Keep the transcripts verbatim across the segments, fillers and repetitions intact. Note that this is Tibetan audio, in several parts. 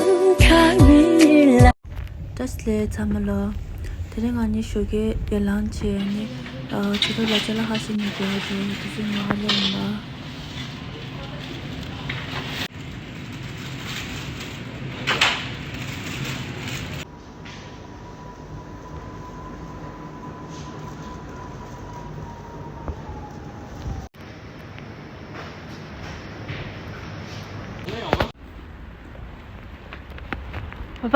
བཀྲ་ཤིས་བདེ་ལེགས་ཚང་མ་ལ། དེ་རིང་ང་གཉིས་ཞོགས་ཀས་ཡར་ལངས་བྱས་ནས་ཨ་ཆུ་ཚོད་ལ་ཅ་ལག་ཧ་ཤི་ཉོ་དགོས་ཡོད་འདུག་དེ་ཚོ་ཉོ་ག་སླེབས་ཡིན་པ། པ་པ།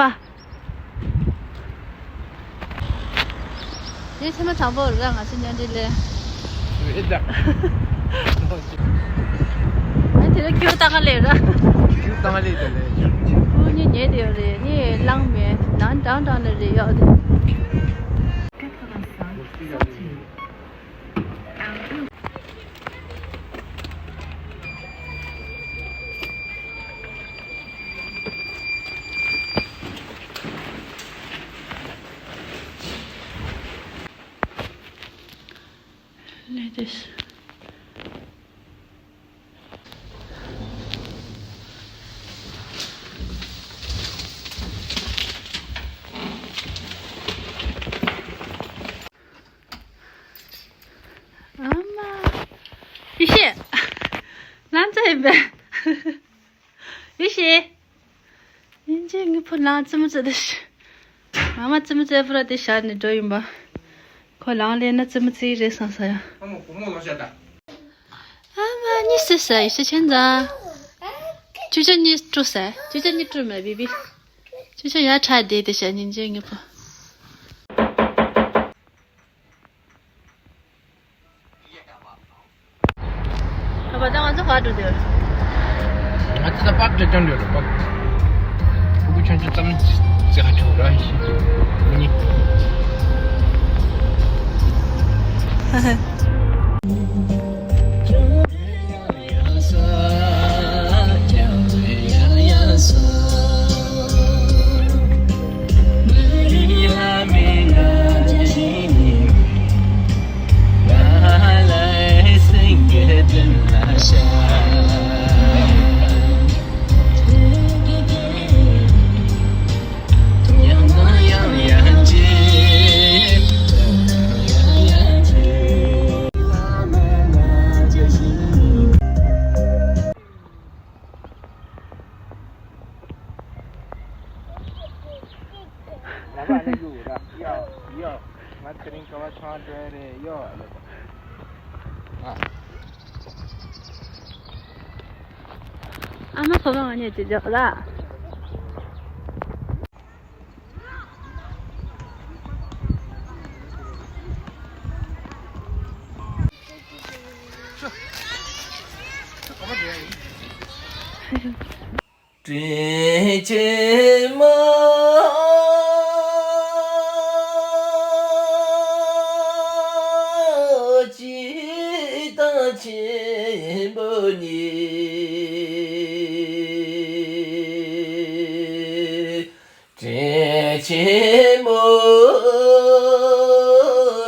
དེ་ཚེ་མ་དྲང་པོ་ར་ང་ཚོ་མཉམ་འབྲེལ་ལས། རེད་ད། ཨ་དེ་ར་ཁྱོད་ལྟ་ག་ལས་ར། ཁྱོད་ལྟ་ག་ལས་ད་ལས། ཁྱོད་གཉིས་ཉལ་དེ་ཡོད་རེད་ནི་ལངས་མེད་ནང་འགྲང་འགྲང་ལ་རེད་ཡོད་དེ། Like this. ཨ་མ། ཡེ་ཤེས། ལམ་རྩ་ཡིན་པས། ཡེ་ཤེས། ཡིན་གཅིག་ངའི་བུ་ལང་རྩེད་མོ་རྩེ་དུས། ང་མ་རྩེད་མོ་རྩེ་བུ་ར་དེ་ཞར་ནས་འགྲོ་ཡིན་པ། ཁོ་ལང་ལེ་ན་རྩེད་མོ་རྩེ་ཡི་རེད་བསམ་ས་ཡ། ཨ་མ་བུ་མོ་ལོ་ཤ་ད། ཨ་མ་གཉིས་སུ་ཟ་ཡི་ཤ་ཆེན་ཟ། ཅུ་ཅོ་གཉིས་སྤྲུ་ཟ། ཅུ་ཅོ་གཉིས་སྤྲུ་མ་བི་བི། ཅུ་ཅོ་ཡ་ཁྲ་དེ་དེ་ཤ་ཉིན་ཅན་ངེ་པོ། ཨ་བ་ད་ང་ཚོ་ག་འགྲོ་དེ། ང་ཚོ་ད་པག་ཅོ་ཅོ་འགྲོ་རེད་པག་ཕྲུ་གུ་ཆུང་ཆུང་ཙམ་ཅིག་ཧ་ཆུ་ར་ཤི། ཧ་ཧ། ལ་བ་ལ་ཡུ་ར་ཡ་ཡ། ང་དེ་རིང་ག་བ་ཆང་འདྲ་རེད་ཡོ་ལ་བ། ཨ་མ་ཁོ་མ་ང་ཉལ་གྱི་འཇོག་ལ། དྲིན་ཆེན་མོ། སྤྱི་དང་ཆེན་པོ་ཉིད། དྲིན་ཆེན་མོ་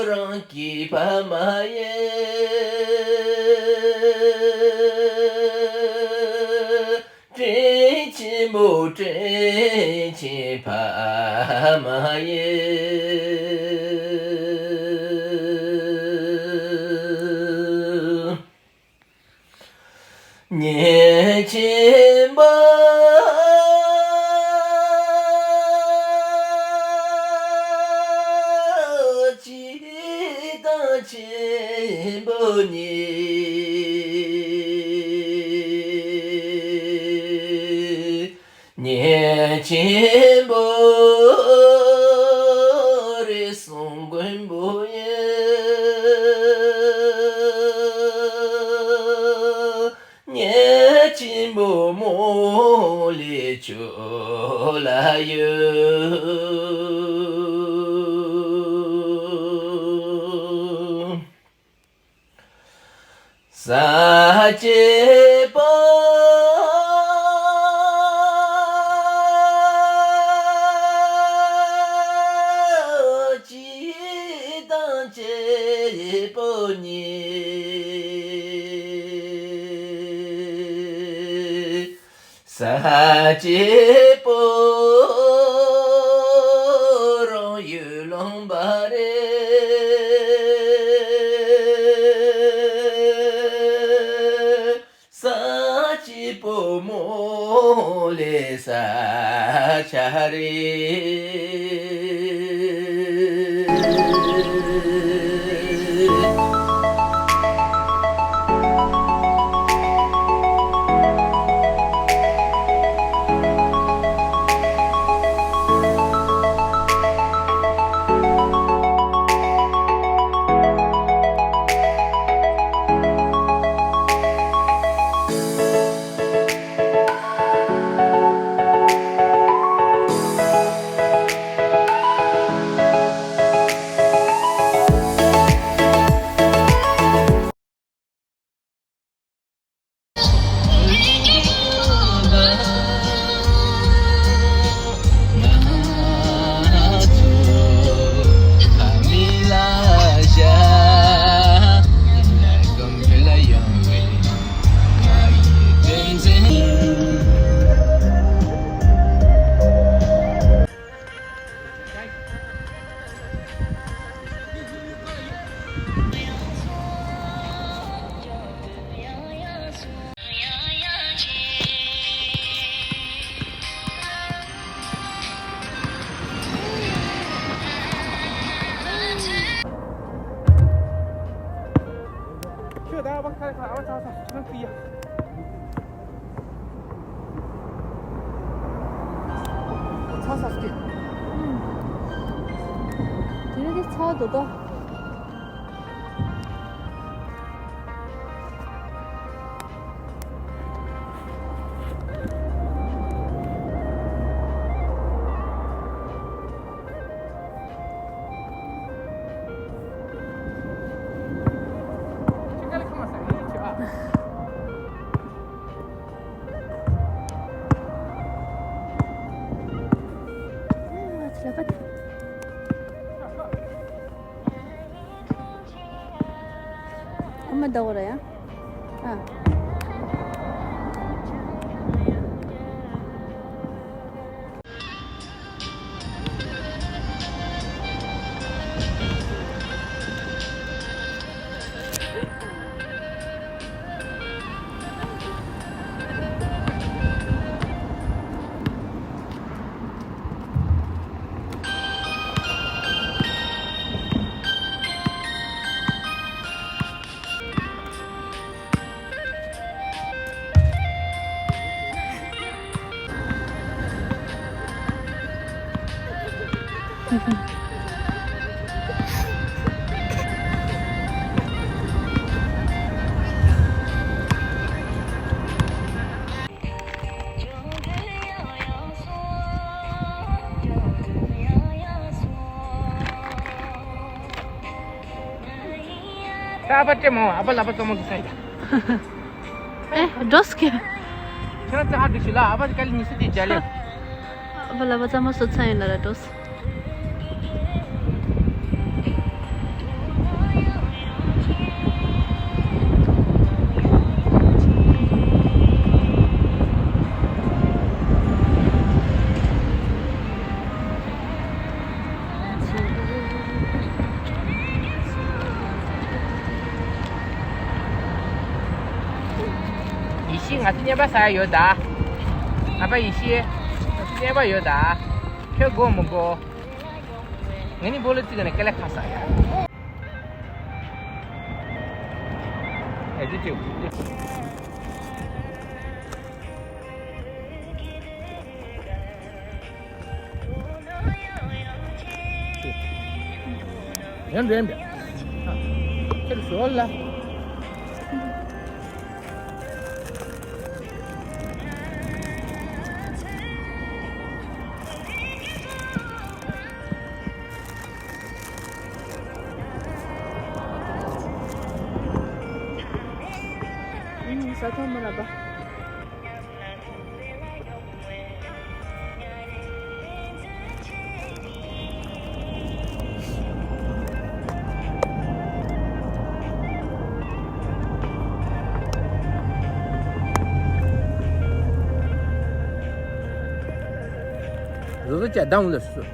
རང་གི་ཕ་མ་ཡིན། དྲིན་ཆེན་མོ་དྲིན་ཆེན་ཕ་མ་ཡིན། ཉིན་ཆེན་པོ། སྤྱི་དང་ཆེན་པོ་ཉིད། ཉིན་ཆེན་པོ་རེ་ཟུང་མགོན་པོ་ཡིན། ཉིན་ཆེན་པོ་མོ་ལས་ཆོག་ལ་ཡོད། ས་སྐྱེས་པ་སྤྱི་དང་སྐྱེས་པོ་ཉིད། ས་སྐྱིད་པོ་རང་ཡུལ་ལུང་པ་རེད། ས་སྐྱིད་པོ་མོ་ལས་ས་ཆ་རེད། ཁྱོད་ད་ཨ་ཕ་ཁ་ཁ་ཨ་ཕ་ཚ་ཚ་ཁ་ཁ་ཡ། ཚ་ཚ་སྐྱེ། དེ་ནི་དེ་ཚ་དོ་དོ། ཨ་མ་ཟླ་བ་ར་ཡ། ཨ། ད་ཨ་ཕ་སྤྲད་མོ། ཨ་ཕ་ལག་པ་གཙང་མ་བཟོ་ས་ཡིན་ད། ཨེ་འགྲོ་སྐྱེ། ཁྱེད་རང་ཚོ་ཧ་འགྲོ་ཤི་ལ། ཨ་ཕ་དཀའ་ལས་མི་སྲིད་དེ་རྒྱ་ལས། ཨ་ཕ་ལག་པ་གཙང་མ་བཟོ་ས་ཡིན་ལ་ར་འགྲོ། ཡེ་ཤེས་ང་ཚོ་བརྙན་པར་ཟ་ཡ་ཡོད་ད། ཨ་ཕ་ཡེ་ཤེས། ང་ཚོ་བརྙན་པར་ཡོད་ད། ཁྱོད་དགོས་མི་དགོས། ང་ནི་བོ་ལོ་ཙི་ག་ནས་དཀའ་ལས་ཁག་ས་ཡ། ཨེ་ཅི་ཅི། ཡང་འདྲེན་པས། ཁྱེད་ཞོར་ལ། ཨུམ། ས་ཐོག་མ་ལ་བ། བཟོ་བཟོ་བྱས་བསྡམས་ལ་སུ།